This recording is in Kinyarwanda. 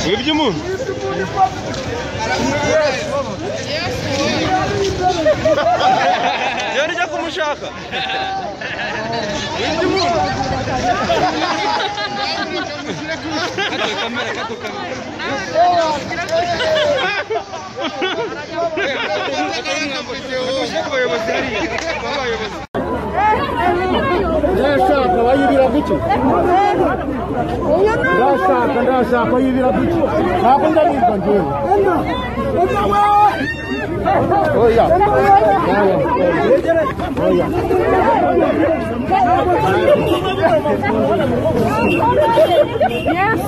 Wibye umuntu yari ujya kumushaka wibye umuntu Ndashaka bayibira guki ndashaka bayibira guki ntabwo ndabirwa njyewe oya oya Yes.